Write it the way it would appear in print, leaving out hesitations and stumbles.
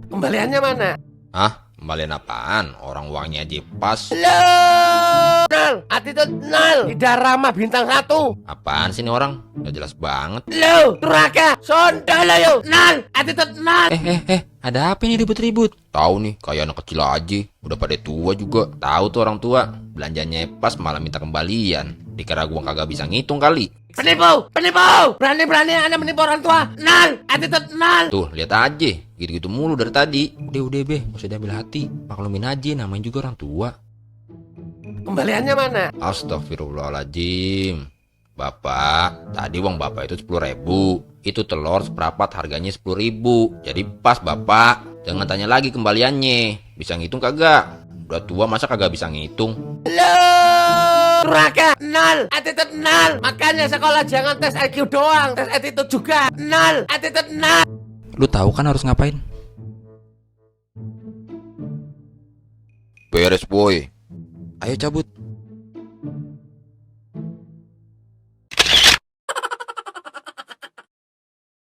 Kembaliannya mana? Hah? Kembalian apaan? Orang uangnya aja pas. Loh, nol, attitude nol, tidak ramah bintang 1. Apaan sih ini orang? Udah jelas banget. Loh, Turaka, sondolo yo, nol, attitude nol. Ada apa ini ribut-ribut? Tahu nih, kayak anak kecil aja. Udah pada tua juga. Tahu tuh orang tua. Belanjanya pas malah minta kembalian. Dikira gua kagak bisa ngitung kali. Penipu, penipu, berani-berani Anda menipu orang tua, nol, attitude nol. Tuh, lihat aja. Gitu-gitu mulu dari tadi. Udah be, gak usah diambil hati. Maklumin aja, namanya juga orang tua. Kembaliannya mana? Astagfirullahaladzim. Bapak, tadi uang bapak itu 10.000. Itu telur seperempat harganya 10.000. Jadi pas bapak. Jangan tanya lagi kembaliannya. Bisa ngitung kagak? Udah tua masa kagak bisa ngitung? Loh, Turaka, nol, attitude nol. Makanya sekolah jangan tes IQ doang, tes attitude juga, nol, attitude nol. Lu tahu kan harus ngapain? Beres boy. Ayo cabut.